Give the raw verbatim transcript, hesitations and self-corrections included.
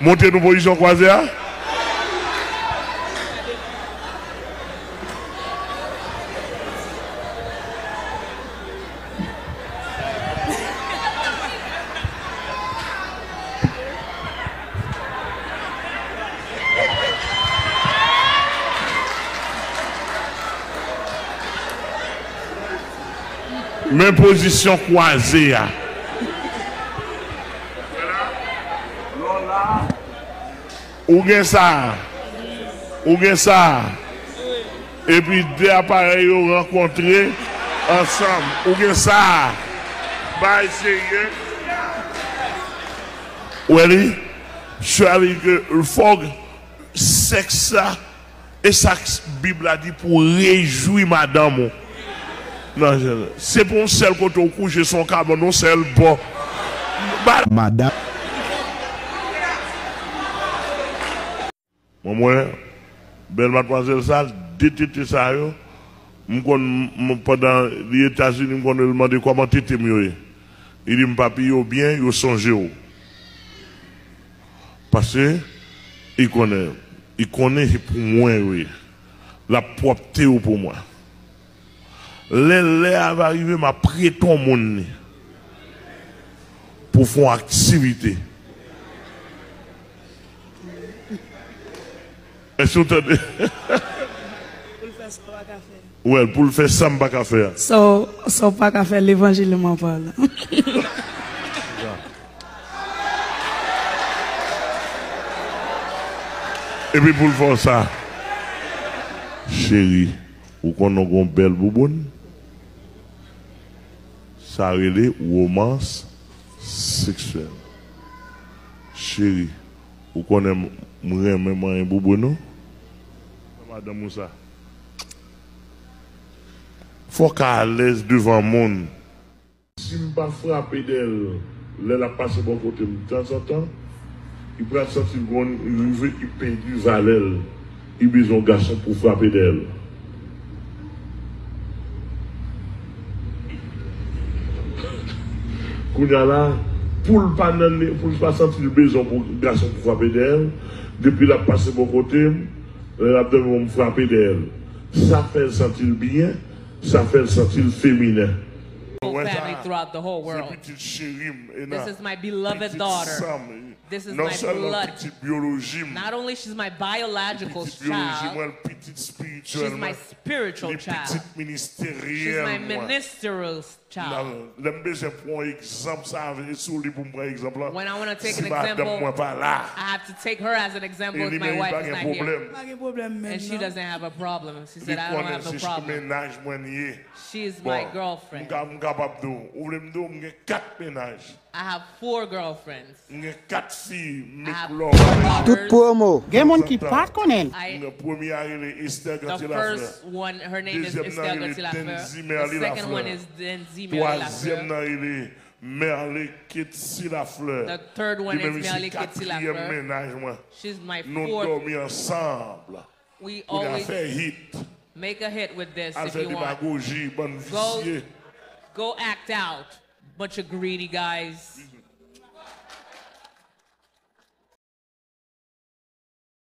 Montre nou pozisyon kwaze a. Men pozisyon kwaze a. Ou gen sa. Ou gen sa. Epi de aparèy yo rankontre ansanm. Ou gen sa. Bay serye. Ou wè li? Charlie ke fòk sèks la. E sa k-, Bib la di pou w rejwi madanm ou. Nan, se pou yon sèl kote w kouche, se yon kabann, yon sèl bò. Ba- Madanm. Mwen, mwen, bèl madmwazèl sa, de tete sa yo, m konn, m, pandan li Etazini, m konn l mande kòman tete m yo ye. Li di m, "Papi, yo byen, yo sonje w." Paske, li konnen, li konnen se pou mwen yo ye. L ap pwòpte yo pou mwen. Lè lè a va rive, m ap prete yon moun li pou fè yon aktivite. Èske w tande? Pou l fè sa w pa ka fè. Well, pou l fè sa m pa ka fè a. Sa w, sa w pa ka fè, levanjil m ap pale. Epi pou l fè w sa, cheri, ou konnen w gen yon bèl bouboun? Sa rele womans seksyèl. Cheri, ou konnen m, m renmen manyen bouboun ou? Madanm ou sa. Fò w ka alèz devan moun. Si m pa frape dèyè l, lè l ap pase bò kote m tanzantan, li pral santi l grann, li rive, li pèdi valè l. Li bezwen yon gason pou frape dèyè l. Kounye a la, pou l pa nan, pou l pa santi l bezwen pou gason pou frape dèyè l, depi l ap pase bò kote m, lè l ap dòmi, m frape dèyè l. Sa fè l santi l byen, sa fè l santi l feminen. Whole family throughout the whole world. Se pitit cheri m, Ena. This is my beloved daughter. Pitit san m. This is my blood. Non sèlman pitit byoloji m. Not only she's my biological child, pitit byoloji mwen, pitit spirityèl mwen, she's my spiritual child. Li pitit ministeryèl mwen. She's my ministerial child. Lè m bezwen pran yon egzanp, sa se sou li pou m pran egzanp lan. When I wanna take an example, si madanm mwen pa la, I have to take her as an example if my wife is not here. E li menm, li pa gen pwoblèm. Pa gen pwoblèm menm, non. And she doesn't have a problem. She said, "I don't have no problem." Li konnen se menaj mwen li ye. She is my girlfriend. Bon, m ka, m kapab di w, ou vle m di w, m gen kat menaj. I have four girlfriends. M gen kat fi, m met lòm. Tout pwomo. Gen moun ki pa t konnen l. M gen premye a rele Esther Gauthier Lafleur. The first one, her name is Esther Gauthier Lafleur. Dezyèm nan rele Denzy Merly Lafleur. The second one is Denzy Merly Lafleur. Twazyèm nan rele Merly Ketsi Lafleur. The third one is Merly Ketsi Lafleur. Li menm li se katriyèm menaj mwen. She's my fourth. Nou dòmi ansanm. We always make a hit with this if you want. Kounye a fè hit. Al fè demagoji, bann visye. Go, go act out, bunch of greedy guys.